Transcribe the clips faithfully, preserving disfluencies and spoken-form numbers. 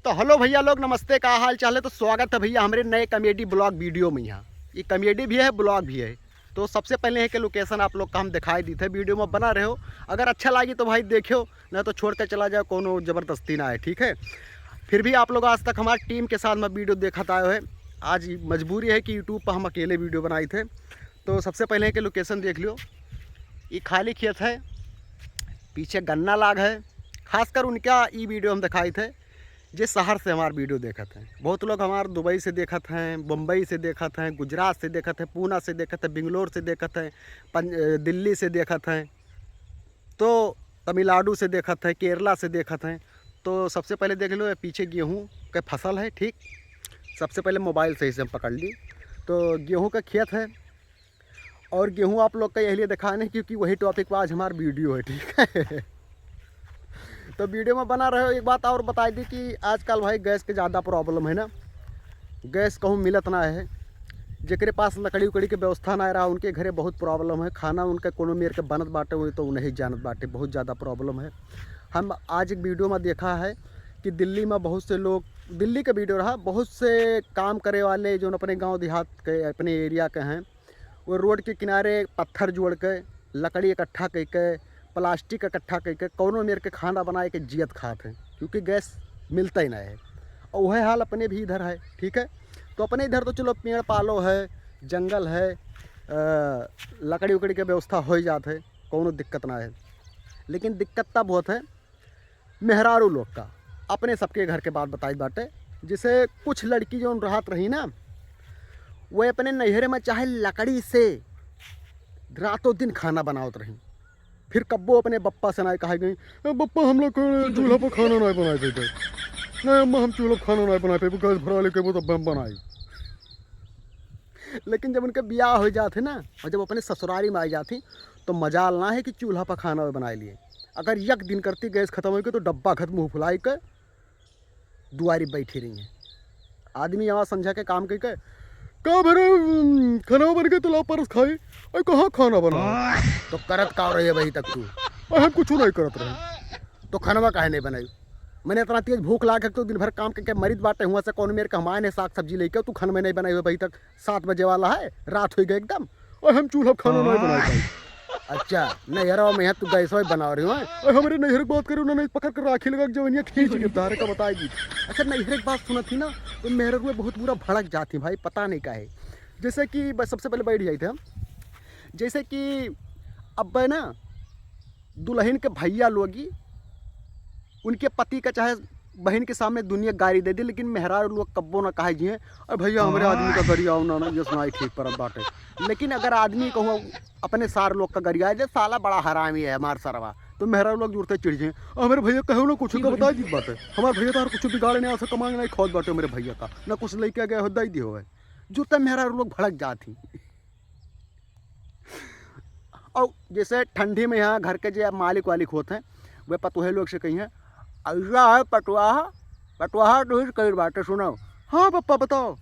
तो हेलो भैया लोग, नमस्ते, का हाल चाल है? तो स्वागत है भैया हमरे नए कॉमेडी ब्लॉग वीडियो में। यहाँ ये कॉमेडी भी है, ब्लॉग भी है। तो सबसे पहले है कि लोकेशन आप लोग का हम दिखाई दी थे, वीडियो में बना रहे हो। अगर अच्छा लागी तो भाई देखियो, ना तो छोड़ के चला जाओ, कोनो जबरदस्ती ना है, ठीक है। फिर भी आप लोग आज तक हमारी टीम के साथ में वीडियो देखत आए हो। आज मजबूरी है कि यूट्यूब पर हम अकेले वीडियो बनाई थे। तो सबसे पहले है कि लोकेशन देख लियो, ये खाली खेत है, पीछे गन्ना लाग है। खासकर उनका ई वीडियो हम दिखाई थे जे शहर से हमार वीडियो देखत हैं। बहुत लोग हमार दुबई से देखत हैं, बम्बई से देखत हैं, गुजरात से देखत हैं, पूना से देखत हैं, बेंगलोर से देखत हैं, पं-, अ, दिल्ली से देखत हैं, तो तमिलनाडु से देखत हैं, केरला से देखत हैं। तो सबसे पहले देख लो, ये पीछे गेहूं के फसल है, ठीक। सबसे पहले मोबाइल सही से हम पकड़ ली, तो गेहूं का खेत है। और गेहूं आप लोग का यही लिए दिखाने, क्योंकि वही टॉपिक पर आज हमार वीडियो है, ठीक है। तो वीडियो में बना रहे हो। एक बात और बताई दी कि आजकल भाई गैस के ज़्यादा प्रॉब्लम है ना, गैस कहूँ मिलत ना है। जेकरे पास लकड़ी उकड़ी के व्यवस्था ना रहा, उनके घरे बहुत प्रॉब्लम है। खाना उनका कोनो मेर के बनत बाटे, वो तो नहीं जानत बाटे, बहुत ज़्यादा प्रॉब्लम है। हम आज एक वीडियो में देखा है कि दिल्ली में बहुत से लोग, दिल्ली का वीडियो रहा, बहुत से काम करे वाले जो अपने गांव देहात के, अपने एरिया के हैं, वो रोड के किनारे पत्थर जोड़ के, लकड़ी इकट्ठा कइ के, प्लास्टिक इकट्ठा कइ के, कौनो मेर के खाना बनाए के जियत खात हैं, क्योंकि गैस मिलता ही ना है। और वह हाल अपने भी इधर है, ठीक है। तो अपने इधर तो चलो पेड़ पालो है, जंगल है, अ, लकड़ी उकड़ी के व्यवस्था हो ही जात है, कौनो दिक्कत ना है। लेकिन दिक्कत तब होत है मेहरारू लोग का। अपने सबके घर के बात बताई बाटे, जैसे कुछ लड़की जौन रहत रही ना, वो अपने नैहरे में चाहे लकड़ी से रातों दिन खाना बनावत रही, फिर कब्बो अपने बप्पा से ना कहे गई, "ए बप्पा, हम लोग के चूल्हा पर खाना ना बनाए थे।" "नहीं अम्मा, हम चूल्हा पर खाना ना बनाए पे, गैस भरा लेके वो तो बम बनाई।" लेकिन जब उनके ब्याह हो जात है ना, और जब अपने ससुरारी में आ जाती, तो मजाल ना है कि चूल्हा पर खाना बनाए लिए। अगर एक दिन करती गैस खत्म हो गई, तो डब्बा खत्म मुँह फुलाई के दुआरी बैठी रही हैं। आदमी आवाज समझा के काम कइ के, "का भरे, उम, खाना बन गए तो लाओ परस खाई।" "अरे कहाँ खाना बना?" "तो करत का रही है भाई तक तू?" "अरे हम कुछ नहीं करत रहे।" "तो खानवा काहे नहीं बनाई?" "मैंने इतना तेज भूख लाग है कि तू दिन भर काम करके मरित बाटे, हुआ से कौन मेर के हम आए ने साग सब्जी लेके, तू खानवा नहीं बनाई हो भाई तक?" सात बजे वाला है, रात होइ गए एकदम। और हम चूल्हा पर खाना नहीं बनाए पाई। अच्छा, नैहरवा में यहाँ तू गैस वही बना रही हो, हैं? और हमरे नैहर की बात करो ना, नहीं पकड़ कर राखी लगा के जवनिया खींच के तारे का बताएगी। अच्छा, नैहर की बात सुनत ही ना, तो मेहररुए बहुत बुरा भड़क जाती भाई, पता नहीं काहे। जैसे कि बस सबसे पहले बैठ जाई थे हम, जैसे कि अब ना दुल्हन के भैया लोगी उनके पति का चाहे बहन के सामने दुनिया गारी दे दे, लेकिन मेहरारू लोग कब्बो ना कहे जिए, "अरे भैया, हमरे आदमी का गरियाओ ना, ना, ये सुनाई ठीक परत बाटे।" लेकिन अगर आदमी कहूँ अपने सार लोग का गरिया दे, "साला बड़ा हरामी है हमार सरवा," तो मेहरारू लोग जुड़ते चिढ़ जिए, "हमरे भैया कहो ना कुछ का बताई दी बाटे, हमार भैया तो कुछ बिगाड़े नहीं, ऐसा कमाए नहीं खोद बाटे मेरे भैया का, ना कुछ लेके गए हो, दे दी हो।" जुड़ते मेहरारू लोग भड़क जाती। और जैसे ठंडी में यहाँ घर के जे मालिक वालिक होत हैं, वे पतोहे लोग से कही हैं, "ऐसा है पटवाहा, पटवाहा तो इस कई बातें सुनाओ।" "हाँ पप्पा, बताओ।"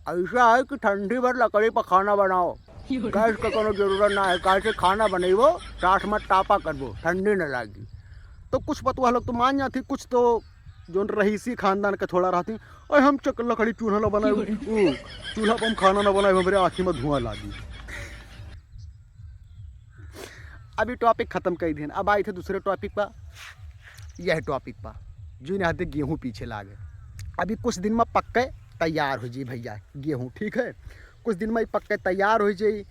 "ऐसा है कि ठंडी भर लकड़ी पर खाना बनाओ, गैस का कोनो जरूरत ना है, काहे से खाना बनइबो, साथ में टापा करबो, ठंडी न लागी।" तो कुछ पतोहा लोग तो मान जाती, कुछ तो जौन रईसी खानदान के थोड़ा रहती, "अरे हम चक लकड़ी चूल्हा ना बनाए, ऊ चूल्हा पर हम खाना ना बनाए, हमरे आँखी में धुआं लागी।" अभी टॉपिक खत्म कर दिन, अब आई थे दूसरे टॉपिक पर। यह टॉपिक पर जो यहाँ गेहूँ पीछे लागे, अभी कुछ दिन में पक्के तैयार हो जाई भैया गेहूँ, ठीक है, कुछ दिन में ही पक्के तैयार हो जाई।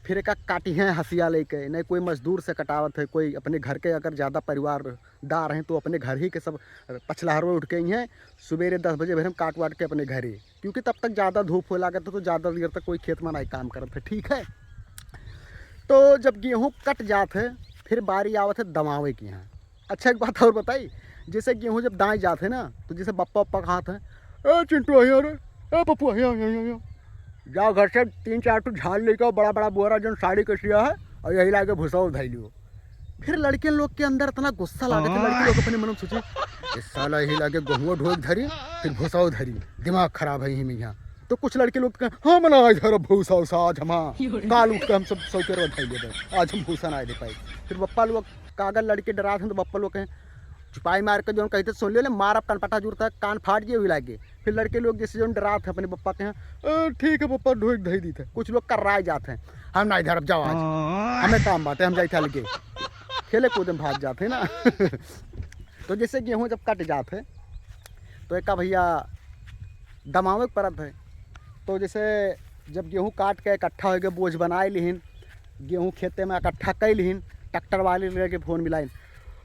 फिर एका काटी हैं हसिया लेके, नहीं कोई मजदूर से कटावत है, कोई अपने घर के अगर ज़्यादा परिवार दार हैं तो अपने घर ही के सब पछलहरवे उठ के ही हैं, सुबेरे दस बजे भर हम काट वाट के अपने घरे, क्योंकि तब तक ज़्यादा धूप हो लागत है तो ज़्यादा देर तक कोई खेत में नहीं काम करत है, ठीक है। तो जब गेहूँ कट जात है, फिर बारी आवत है दमावे की यहाँ। अच्छा, एक बात और बताई, जैसे गेहूँ जब दाए जात है ना, तो जैसे बप्पा बप्पा कहात है, "ए चिंटू, यहाँ रे, ए पप्पू, यहाँ, यहाँ, यहाँ, यहाँ।" जाओ घर से तीन चार ठो झाल लेके आओ, बड़ा बड़ा बोरा जौन साड़ी के सिया है, और यही लाके भूसा उधाई लियो। फिर लड़के लोग के अंदर इतना गुस्सा लागत है, लड़के लोग अपने मन में सोचे, "इस साला यही लाके गेहूं ढोक धरी, फिर भूसा धरी, दिमाग खराब है यही में यहाँ।" तो कुछ लड़के लोग कहें, "हाँ, मना आज धर भूसा उसा आज हम, हाँ, काल उठ के हम सब सौ के उधाई लेबे, आज हम भूसा ना दे पाए।" फिर बप्पा लोग का अगर लड़के डरात हैं तो बप्पा लोग कहें, चुपाई मार के जौन कहित है सुन लियो, ले मारब कनपटा जुरत है, कान फाट जे हुई लागे। फिर लड़के लोग जैसे जौन डरात है अपने पप्पा के यहाँ, "ए, ठीक है पप्पा, ढोई धई दीत है।" कुछ लोग कर्राए जात हैं, "हम नाहीं धरब, जाओ आज, हमें काम बाटे, हम जाइत है अलगे।" खेले कूदे में भाग जात है ना। तो जैसे गेहूँ जब कट जात है तो एका भैया दमावे के परत है। तो जैसे जब गेहूँ काट के इकट्ठा होइ गए, बोझ बनाए लिहिन, गेहूँ खेते में इकट्ठा कइ लिहिन, ट्रैक्टर वाले लगे फोन मिलाइन,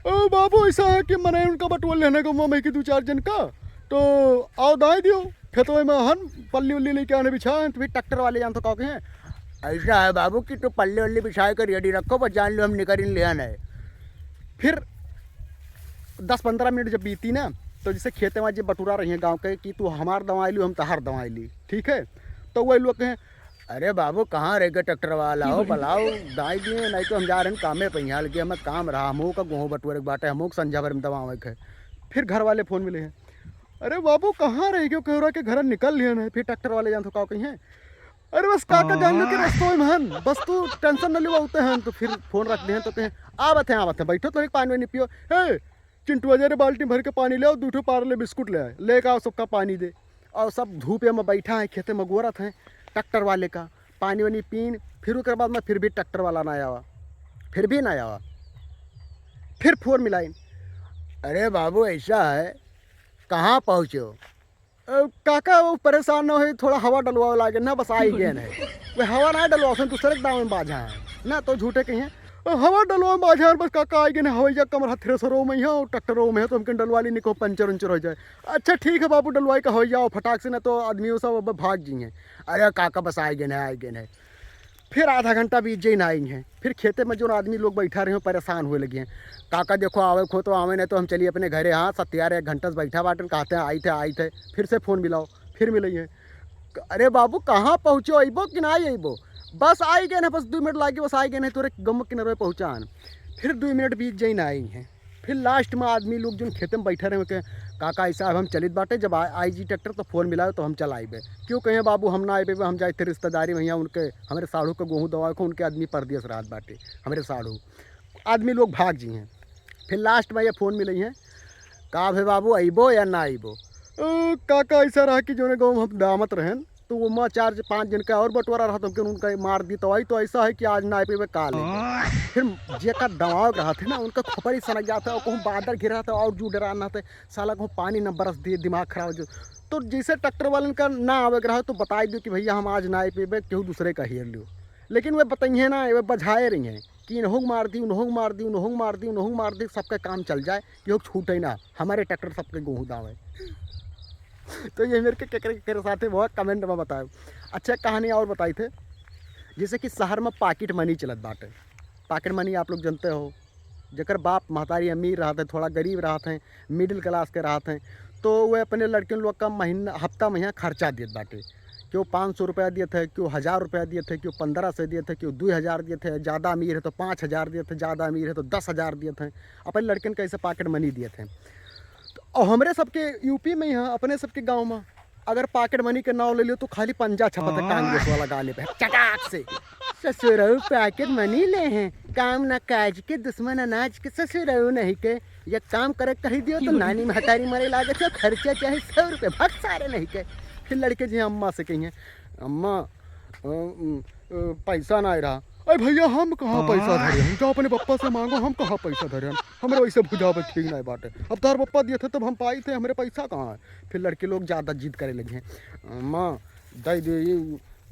"ओ बाबू, ऐसा है कि मने उनका बटुआ लेने को मम्मी की दो चार जन का, तो आओ दाई दियो, खेतवे में हन पल्ली उल्ली लेके आने बिछा है।" तो फिर ट्रैक्टर वाले जान तो का कहें, "ऐसा है बाबू कि तू पल्ली उल्ली बिछाए कर रेडी रखो, बस जान लो हम निकरिन ले आने।" फिर दस पन्द्रह मिनट जब बीती ना, तो जैसे खेते में जे बटुरा रही हैं गाँव के कि तू हमार दवाई लियो, हम तहार दवाई ली, ठीक है? तो वही लोग कहें, "अरे बाबू, कहाँ रह गए ट्रैक्टर वाला हो, बुलाओ, दाई दिए, नहीं तो हम जा रहे हैं कामे पे, यहाँ लगे हमें काम रहा, हमहू का गेहूँ बटुरे के बाटे, हमहू का संझा भर में दवावे के है।" फिर घर वाले फोन मिले हैं, "अरे बाबू, कहाँ रह गए, केहरा के घर निकल लिए हैं।" फिर ट्रैक्टर वाले जान तो का कहीं हैं, "अरे बस काका जान लो कि रस्तों में हन, बस तू टेंशन न लियो, उते हन।" तो फिर फोन रख दे हैं तो कहें, "आवत हैं, आवत हैं, बैठो, थोड़ी पानी वानी पियो।" "हे चिंटुआ, जा रे, बाल्टी भर के पानी ले आओ, दू ठो पार्ले बिस्कुट ले आए, लेके आओ, सबका पानी दे।" और सब धूपे में बैठा है, खेते में गोरत हैं ट्रैक्टर वाले का, पानी वानी पीन। फिर ओकर बाद में फिर भी ट्रैक्टर वाला ना आवा, फिर भी ना आवा। फिर फोन मिलाइन, "अरे बाबू, ऐसा है, कहाँ पहुँचो?" "अ, काका, वो परेशान ना होई, थोड़ा हवा डलवावे लागे ना, बस आई गए हैं।" वे हवा ना डलवाओ, दूसरे के दाव में बाझा है ना, तो झूठे कहीं हैं। "अ, हवा डलवावे बाझा है, बस काका आई गए हैं, हवैया कमर हाथ थ्रेसरो में है और ट्रैक्टरो में है, तो हमके डलवा ली, निको पंचर उंचर हो जाए।" "अच्छा ठीक है बाबू, डलवाई का हो जाओ फटाक से, ना तो आदमी वो सब अब भाग जी हैं।" "अरे काका, बस आई गए हैं, आई गए हैं।" फिर आधा घंटा बीत जाई ना आई हैं। फिर खेते में जौन आदमी लोग बैठा रहे हैं, परेशान हुए लगे हैं, "काका देखो, आवे खो तो आवे, नहीं तो हम चलिए अपने घरे।" "हाँ सत्यार, एक घंटा से बैठा बाटन, कहते हैं आई थे, आई थे, फिर से फोन मिलाओ।" फिर मिले हैं, "अरे बाबू, कहाँ पहुँचो, अइबो कि ना अइबो?" "बस आई गए हैं, बस दो मिनट लागे, बस आई गए हैं, तोरे गम किनारे पहुँचान।" फिर दो मिनट बीत जाई ना आई हैं। फिर लास्ट में आदमी लोग जौन खेते में बैठे रहे के, "काका, ऐसा अब हम चलित बाटे, जब आ-, आई जी ट्रैक्टर तो फोन मिलाओ तो हम चल आइबे।" "क्यों कहें बाबू, हम ना आइबे, हम जाए थे रिश्तेदारी में, यहाँ उनके, हमरे साढ़ू के गेहूँ दवावे को, उनके आदमी परदेस रहत बाटे, हमरे साढ़ू।" आदमी लोग भाग जी हैं। फिर लास्ट में ये फोन मिले हैं, "का भे बाबू, अइबो या ना अइबो?" "ओ, काका, ऐसा रहा कि जौने गाँव में हम दामत रहेन, तो वो माँ चार पाँच जन का और बंटवारा रहा, तो हमके उनका मार दी, तो आई तो ऐसा है कि आज ना आए पे काल है।" फिर जेका दवाव रहा थे ना, उनका खोपड़ी सनक जाता है, कहूँ बादर घिरा था और जू डरा ना थे, साला कहूँ पानी न बरस दिए, दिमाग खराब हो जाए। तो जैसे ट्रैक्टर वालन का ना आवे के रहा, तो बताई दियो कि भैया हम आज ना आए पे, केहू दूसरे का हेर लियो। लेकिन वे बताइए ना, वे बझाए रही हैं कि इन्हों मार दी, उन्हों मार दी, उन्हों मार दी, उन्हों मार दी, सबका काम चल जाए, केहू छूटे ना, हमारे ट्रैक्टर सबके गेहूँ दावे। तो ये मेरे के केकरे केकरे साथे हुआ, कमेंट में बताओ। अच्छा, कहानी और बताई थे, जैसे कि शहर में पॉकेट मनी चलत बाटे। पॉकेट मनी आप लोग जानते हो, जेकर बाप महतारी अमीर रहत है, थोड़ा गरीब रहत हैं, मिडिल क्लास के रहत हैं, तो वे अपने लड़किन लोग का महीना, हफ्ता महीना खर्चा देत बाटे। केहू पाँच सौ रुपया देत है, केहू हजार रुपया देत है, केहू पन्द्रह सौ देत है, केहू दो हजार देत है, ज़्यादा अमीर है तो पाँच हजार देत है, ज़्यादा अमीर है तो दस हजार देत है, अपने लड़किन का ऐसे पॉकेट मनी देत हैं। तो और हमरे सबके यूपी में यहाँ, अपने सबके गाँव में अगर पॉकेट मनी के नाव ले लियो तो खाली पंजा छपत है कांग्रेस वाला गाने पे, चटाक से। "ससुरऊ पॉकेट मनी ले हैं, काम ना काज के, दुश्मन अनाज के, ससुरऊ नहीं के।" ये काम करे कही दियो तो नानी महतारी मरे लागे छे, खर्चा चाहे सौ रुपये, भग सारे नहीं के। फिर लड़के जी अम्मा से कही हैं, "अम्मा, अ, अ, अ, पैसा ना रहा।" "अरे भैया, हम कहाँ पैसा धरे हैं? जाओ अपने पप्पा से मांगो, हम कहाँ पैसा धरे हैं? हमरे वैसे भुजावे ठीक नहीं बाटे। अब तार पप्पा दिए थे तब हम पाई थे, हमरे पैसा कहाँ है?" फिर लड़के लोग ज़्यादा जिद करे लगे हैं, "अम्मा, दे दे, ये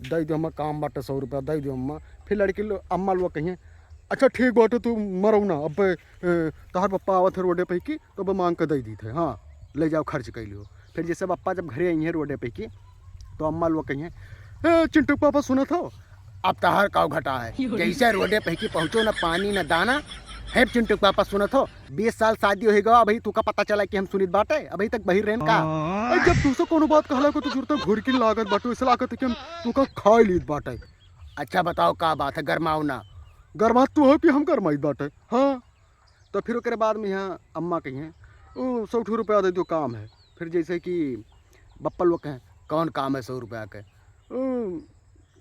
दे दे अम्मा, काम बाटे सौ रुपया, दे दे अम्मा।" फिर लड़के लो-, अम्मा लोग कहिए, "अच्छा ठीक बाटे, तू मरऊ ना, अब, ए, तोहार पप्पा आवत है रोडे पे की, तो अब मांग के दे दी थे, हाँ, ले जाओ, खर्च कर लियो।" फिर जैसे पप्पा जब घरे आई हैं रोडे पे की, तो अम्मा लोग कहिए, "ए, चिंटू के पापा सुनत हो, अब तहार काव घटा है, जैसे रोडे पे की पहुँचो, ना पानी ना दाना।" "हे चिंटू के पापा सुनत हो, बीस साल शादी हो गवा, अभी तुका पता चला कि हम सुनित बाटे, अभी तक बहिर रहन का?" "अरे जब तुसे कोनो बात कहला को तो जरूरत घुरकी लागत बाटे, ऐसे लागत है कि हम तुका खा लीत बाटे।" "अच्छा बताओ का बात है, गरमाओ ना।" "गरमात तू हो कि हम गरमाइत बाटे?" "हाँ।" तो फिर ओकरे बाद में यहाँ अम्मा कही हैं, "ओ, सौ ठो रुपया दे दो, काम है।" फिर जैसे कि बप्पा लोग कहें, "कौन काम है सौ रुपया के?" "ओ,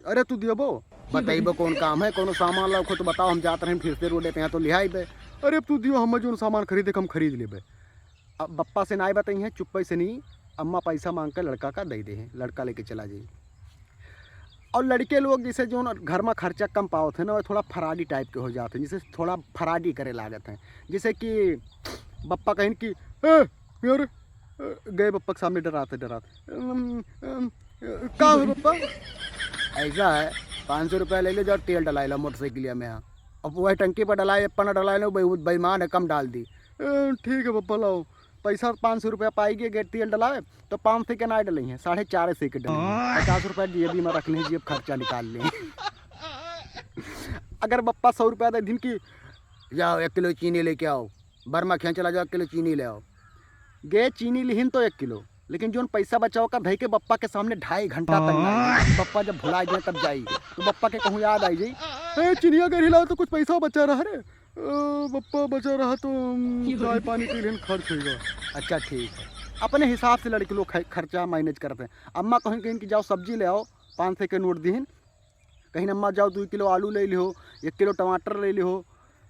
अरे तू दियोबो, बतइबो कौन काम है, कोनो सामान लाओ खो तो बताओ, हम जात रहें फिर से रोडे पे, यहाँ तो लिहाइबे।" "अरे अब तू दियो, हम जौन सामान खरीदे के हम खरीद लेबे।" अब बप्पा से नाई बताई हैं, चुप्पे से नहीं, अम्मा पैसा मांग के लड़का का दे दे हैं, लड़का लेके चला जाई। और लड़के लोग जैसे जो घर में खर्चा कम पावत है ना, वो थोड़ा फराडी टाइप के हो जाते हैं, जैसे थोड़ा फराडी करे लागत हैं। जैसे कि बप्पा कहिन कि "ए, यार, ए," गए बप्पा के सामने डराते डराते, "अम, अम, ए, का हो बप्पा?" "ऐसा है, पाँच सौ रुपया ले ले, जाओ तेल डलाए लो मोटरसाइकिलिया में।" हाँ, अब वह टंकी पर डलाए, पन्ना डलाए लो, बे-, बेईमान है, कम डाल दी। "ए, ठीक है बप्पा, लाओ।" पैसा पाँच सौ रुपया पाई गए, गए तेल डलाए, तो पाँच सौ के ना डले हैं, साढ़े चार सौ के डले हैं। पचास रुपया जेबी में रख लें, जेब खर्चा निकाल लें। अगर बप्पा सौ रुपया दे दिन कि "जाओ, एक किलो चीनी लेके आओ, बर्मा खियाँ चला जाओ, एक किलो चीनी ले आओ।" गए चीनी लिहिन तो एक किलो, लेकिन जोन पैसा बचाओ का धई के बप्पा के सामने ढाई घंटा तक ना आई। बप्पा जब भुला जाए तब जाई, तो बप्पा के कहूँ याद आई जाई, "ए, चिनिया अगर हिलाओ तो कुछ पैसा बचा रहा रे।" "ओ, बप्पा बचा रहा तो, हम चाय पानी पी लेन, खर्च होइगा।" "अच्छा, ठीक है।" अपने हिसाब से लड़के लोग ख-, खर्चा मैनेज करते हैं। अम्मा कहीं, कहीं कि "जाओ सब्जी ले आओ", पाँच सौ के नोट दीहिन, कहीं "अम्मा जाओ दो किलो आलू ले लिहो, एक किलो टमाटर ले लिहो।"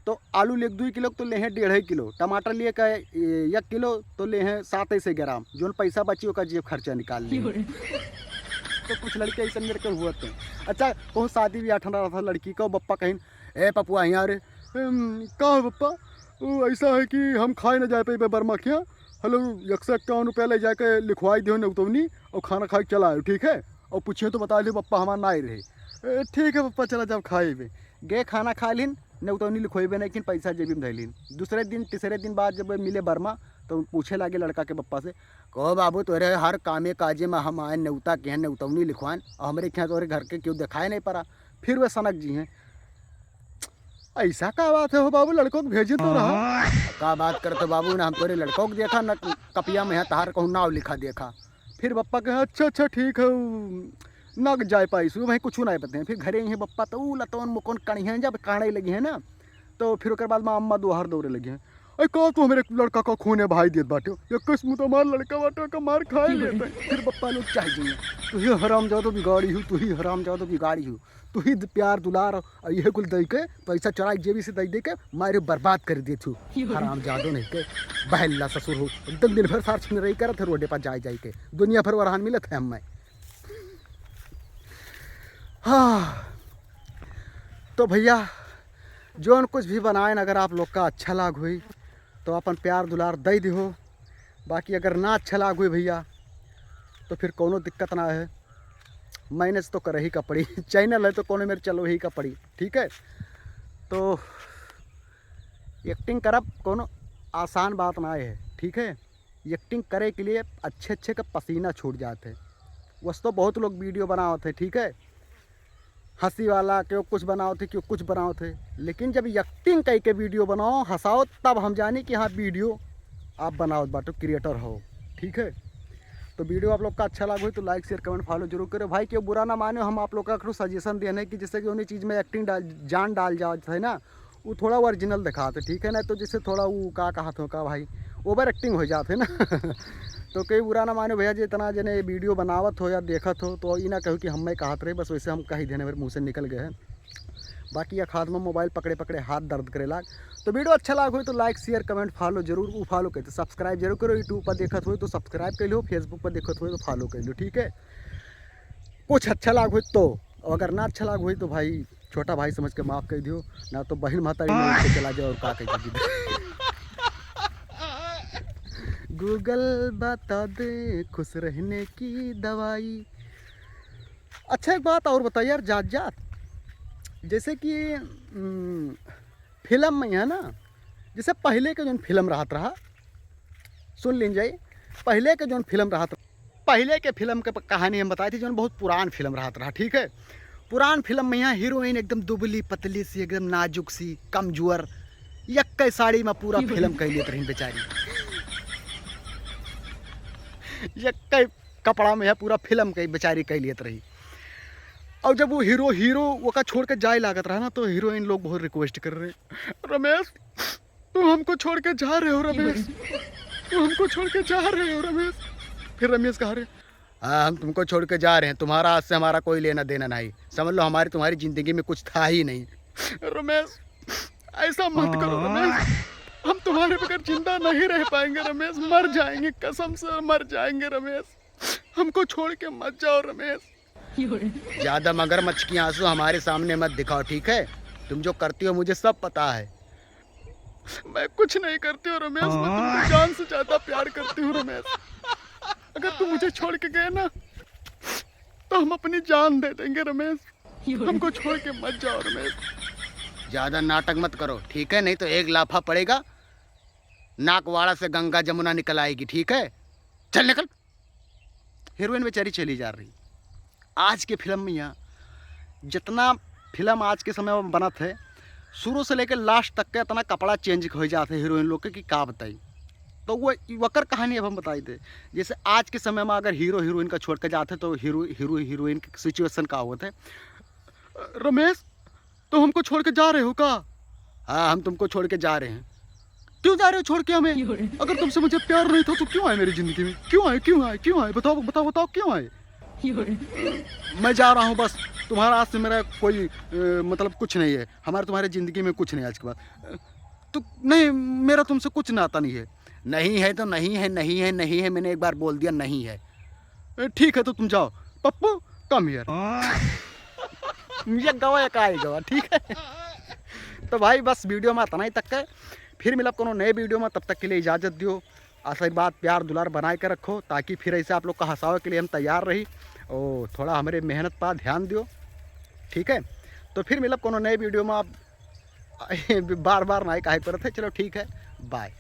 तो आलू ले दो किलो तो ले हैं डेढ़ किलो, टमाटर लिए का ए, एक किलो तो ले हैं सात सौ ग्राम, जोन पैसा बची ओका जेब खर्चा निकाल लिए। तो कुछ लड़के ऐसे मेरे के हुआ थे। अच्छा, कहूँ शादी ब्याह ठंडा रहा था लड़की का, बप्पा कहीं, "ए पपुआ, यहाँ रे।" "एम, का हो बप्पा?" "वो ऐसा है कि हम खाए ना जाए पे बर्मा खिया, हेलो, एक सौ इक्यावन रुपया ले जाके लिखवाई दियो नेउतवनी और खाना खाए के चला आयो, ठीक है? और पूछियो तो बता दियो बप्पा हमार ना आए रहे।" "ए, ठीक है बप्पा, चला जाओ खाए बे।" गए खाना खा लिन, नेउतवनी लिखोइबे नहीं किन, पैसा जेबी में धैलिन। दूसरे दिन, तीसरे दिन बाद जब मिले बर्मा, तो पूछे लागे लड़का के बप्पा से, "कहो बाबू, तोरे हर कामे काजे में हम आए, नेउता के हैं, नेउतवनी लिखवान, और हमरे के यहाँ तोरे घर के क्यों दिखाए नहीं पड़ा?" फिर वे सनक जी हैं, "ऐसा का बात है हो बाबू, लड़कों को भेजे तो रहा।" "का बात करते हो बाबू, ना हम तोरे लड़कों को देखा, न कपिया में है तहार कहूँ नाव लिखा देखा।" फिर बप्पा कहे, "अच्छा, अच्छा, ठीक है, उ, ना जाए पाई सु, भाई कुछ ना बताए।" फिर घरे ही है बप्पा, तो उ लतौन मुकौन कढ़ी हैं, जब काढ़े लगी है ना, तो फिर ओकर बाद में अम्मा दोहर दौड़े लगी हैं, "ए, का तू हमरे लड़का का खूने बहाई देत बाटे? ये किस्म तो हमार लड़का बाटे, का मार खाए लेते हैं।" फिर बप्पा लोग चाह जाइए, "तू ही हरामजादो बिगाड़ी हो, तू ही हरामजादो बिगाड़ी हो, तू ही द-, प्यार दुलार और यह कुल दे के, पैसा चुरा के जेबी से दे दे के मारे बर्बाद कर देत हो, हरामजादो नहीं के, बहल्ला ससुर हो, एकदम दिन भर सार छिनरई करत है रोडे पर जाए जाए के, दुनिया भर वरहान मिलत है हमें।" हाँ, तो भैया, जौन कुछ भी बनाएन, अगर आप लोग का अच्छा लाग हुई, तो अपन प्यार दुलार दे दिहो। बाकी अगर ना अच्छा लाग हुई भैया, तो फिर कौनो दिक्कत ना है, मैनेज तो कर ही का पड़ी। चैनल है तो कौनो मेरे चलो ही का पड़ी, ठीक है? तो एक्टिंग करब कौनो आसान बात ना है, ठीक है? एक्टिंग करे के लिए अच्छे अच्छे का पसीना छूट जात है। वस तो बहुत लोग वीडियो बनावत है, ठीक है, हंसी वाला, क्यों कुछ बनावत है, क्यों कुछ बनावत है, लेकिन जब एक्टिंग कई के वीडियो बनाओ, हंसाओ, तब हम जानी कि हाँ, वीडियो आप बनावत बाटो, क्रिएटर हो, ठीक है। तो वीडियो आप लोग का अच्छा लागो तो लाइक, शेयर, कमेंट, फॉलो जरूर करो भाई। क्यों बुरा ना मानो, हम आप लोग का सजेशन देने कि जैसे कि उन्हीं चीज़ में एक्टिंग डाल, जान डाल जात है ना, वो थोड़ा ओरिजिनल दिखाते, ठीक है ना, तो जैसे थोड़ा वो का कहत हो का भाई, ओवर एक्टिंग हो जात है ना। तो कोई बुरा ना मानो भैया, जितना जने वीडियो बनावत हो या देखत हो, तो ई ना कहो कि हम मैं कहत रहे, बस वैसे हम कही देने, मेरे मुँह से निकल गए हैं। बाकी एक हाथ में मोबाइल पकड़े पकड़े हाथ दर्द करे लाग। तो वीडियो अच्छा लाग हो तो लाइक, शेयर, कमेंट, फॉलो जरूर, वो फॉलो कर दो, सब्सक्राइब जरूर करो। YouTube पर देखत हो तो सब्सक्राइब कर लो, Facebook पर देखत हो तो फॉलो कर लो, ठीक है। कुछ अच्छा लाग हो तो, और अगर ना अच्छा लाग हो तो भाई, छोटा भाई समझ के माफ कर दियो, ना तो बहिन महतारी में उठ के चला जाओ और का कह दीजिए। गूगल बता दे खुश रहने की दवाई। अच्छा, एक बात और बताइए यार, जात जात, जैसे कि, उम, फिल्म में है ना, जैसे पहले के जौन फिल्म रहत रहा, सुन लीन जाई, पहले के जौन फिल्म रहत, पहले के फिल्म के प-, कहानी हम बताए थे, जौन बहुत पुरान फिल्म रहत रहा, ठीक है। पुरान फिल्म में यहाँ हीरोइन एकदम दुबली पतली सी, एकदम नाजुक सी, कमजोर, यक्के साड़ी में पूरा फिल्म कह लेत रही बेचारी, यक्के कपड़ा में है पूरा फिल्म कह बेचारी कह लेत रही। और जब वो हीरो, हीरो ओका छोड़ के जाए लागत रहा ना, तो हीरोइन लोग बहुत रिक्वेस्ट कर रहे, "रमेश, तुम हमको छोड़ के जा रहे हो रमेश, तुम हमको छोड़ के जा रहे हो रमेश।" फिर रमेश कहा रहे, "हाँ, हम तुमको छोड़ के जा रहे हैं, तुम्हारा आज से हमारा कोई लेना देना नहीं, समझ लो हमारी तुम्हारी जिंदगी में कुछ था ही नहीं।" रमेश, ऐसा मत करो रमेश, हम तुम्हारे बगैर जिंदा नहीं रह पाएंगे रमेश, मर जाएंगे, कसम से मर जाएंगे रमेश। हमको छोड़ के मत जाओ रमेश। ज्यादा मगरमच्छ की आंसू हमारे सामने मत दिखाओ, ठीक है? तुम जो करती हो, मुझे सब पता है। मैं कुछ नहीं करती हूँ रमेश, मैं तुमको जान से ज्यादा प्यार करती हूँ रमेश। अगर तुम मुझे छोड़ के गए ना, तो हम अपनी जान दे देंगे रमेश। हमको छोड़ के मत जाओ रमेश। ज्यादा नाटक मत करो, ठीक है? नहीं तो एक लाफा पड़ेगा, नाकवाड़ा से गंगा जमुना निकल आएगी, ठीक है? चल निकल। हीरोइन बेचारी चली जा रही। आज के फिल्म में यहाँ जितना फिल्म आज के समय में बनत है, शुरू से लेके लास्ट तक के इतना कपड़ा चेंज हो जात है हीरोइन लोग के कि का बताई। तो वो वकर कहानी अब हम बताई दे। जैसे आज के समय में अगर हीरो हीरोइन का छोड़ के जाते तो हीरो हीरो हीरोइन की सिचुएशन का होत है? रमेश, तुम हमको छोड़ के जा रहे हो का? हाँ, हम तुमको छोड़ के जा रहे हैं। क्यों जा रहे हो छोड़ के हमें? अगर तुमसे मुझे प्यार नहीं था तो क्यों आए मेरी जिंदगी में? क्यों आए, क्यों आए, क्यों आए? बताओ, बताओ, बताओ, क्यों आए? मैं जा रहा हूँ बस, तुम्हारा आज से मेरा कोई अ, मतलब कुछ नहीं है, हमारे तुम्हारे जिंदगी में कुछ नहीं आज के बाद। अ, तो नहीं, मेरा तुमसे कुछ नाता नहीं है। नहीं है तो नहीं है, नहीं है, नहीं है, मैंने एक बार बोल दिया नहीं है। अ, ठीक है, तो तुम जाओ। पप्पू, come here। ये गवा, एक आई गवा, ठीक है। तो भाई, बस वीडियो में इतना ही तक है। फिर मिलब कोनो नए वीडियो में, तब तक के लिए इजाज़त दियो। आशीर्वाद, प्यार, दुलार बनाए के रखो, ताकि फिर ऐसे आप लोग का हंसावे के लिए हम तैयार रही। और थोड़ा हमारे मेहनत पर ध्यान दियो, ठीक है? तो फिर मिलब कोनो नए वीडियो में। आप बार बार ना काहे परत है। चलो, ठीक है, बाय।